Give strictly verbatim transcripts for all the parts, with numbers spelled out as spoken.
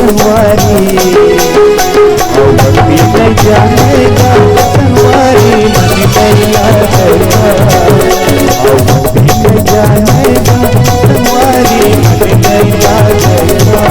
संगवारी, अउ भक्ति नहीं जानेगा संगवारी, मन नहीं लागेगा। अउ भक्ति नहीं जानेगा संगवारी, मन नहीं लागेगा।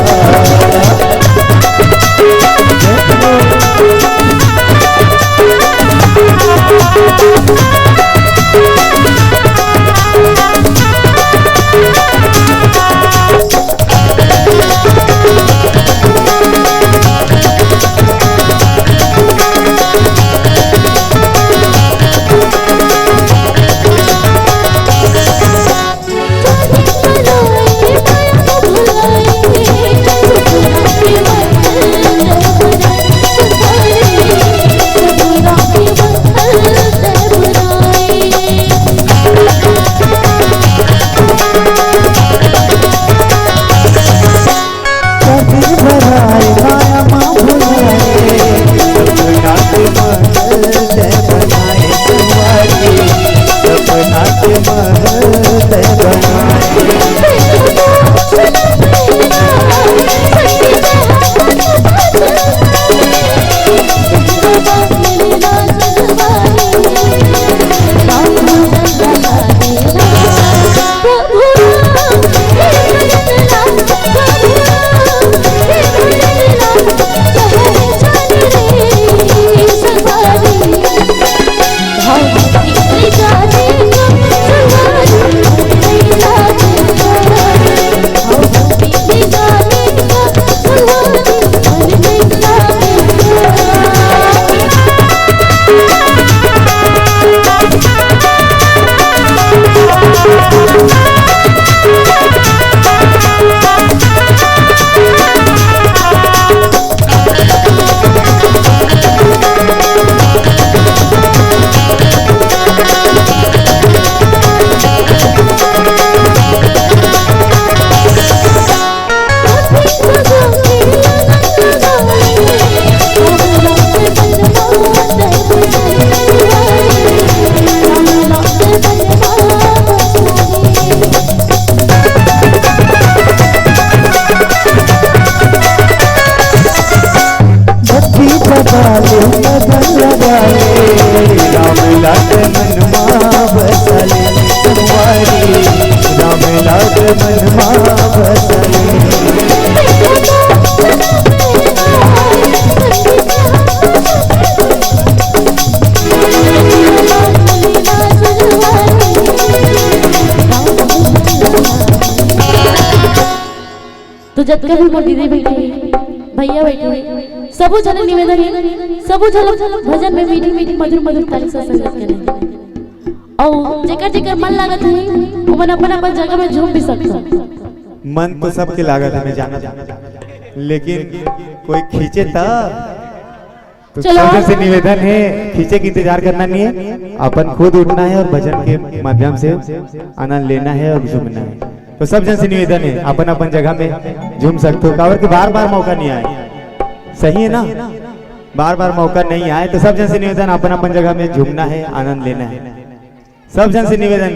तो जतका भी मोर दीदी बैठे हे, भैया बैठे हे, सबो झन निवेदन हे, सबो झन भजन में मीठी मीठी मधुर मधुर ताली से संगत करे। अउ जेकर जेकर मन लागत हे, ओमन अपन अपन जगह में झूम भी सकथन। मन तो सबके लागत हे, मैं जानत हूँ, लेकिन कोई खींचे त। तो चलो। सब जन से निवेदन हे, खींचे के इंतजार करना नहीं है, अपन खुद उठना है और भजन के माध्यम से आनंद लेना है और झूमना है। तो सब जन से निवेदन है, अपन अपन जगह में झूम सकते हो, काबर कि बार बार मौका नहीं आए, सही है ना? बार बार मौका नहीं आए, तो सब जन से निवेदन, अपन अपन जगह में झूमना है, आनंद लेना है। सब जन से निवेदन,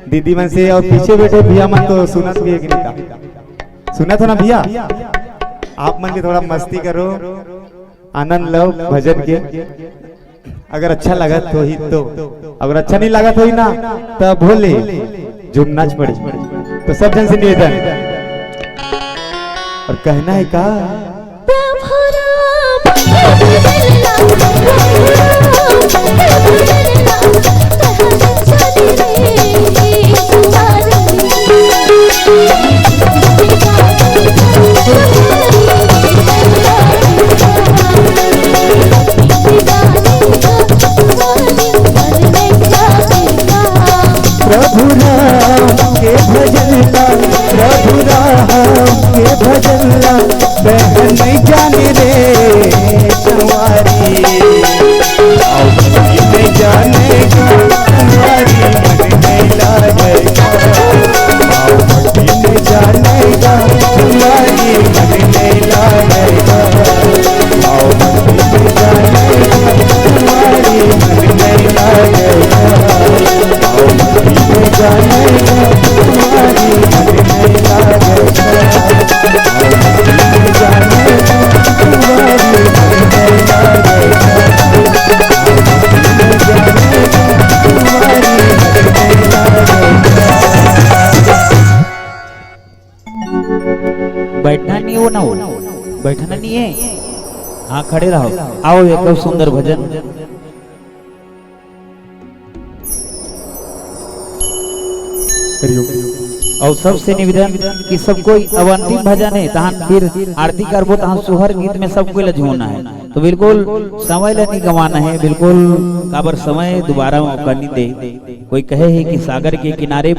दीदी मन से और पीछे बैठे भैया मन तो सुनत भी है कि नहीं? सुनत हो ना भैया? आप मन भी थोड़ा मस्ती करो, आनंद लो भजन के। अगर अच्छा लगत होही तो, अगर अच्छा नहीं लगत होही ना, तो भोले झूमना च पड़ी। तो सब जन से निवेदन और कहना है का? प्रभु राम के भजन ला, प्रभु राम के भजन ला, कहत चली रे सुंदरी। प्रभु राम के भजन ला, प्रभु राम के भजन ला, बहन नहीं जाने रे संवारी। हाँ, खड़े रहो। आओ, एक अउ सुंदर भजन। हरिओम। अउ सबसे निवेदन कि सब कोई अब अंतिम भजन हे, तहान फिर आरती करबो, तहान सोहर गीत में सब कोई ला झूमना हे। तो बिल्कुल समय ला नहीं गंवाना हे, बिल्कुल, काबर समय दोबारा मौका नहीं दे। कोई कहे हे कि सागर के किनारे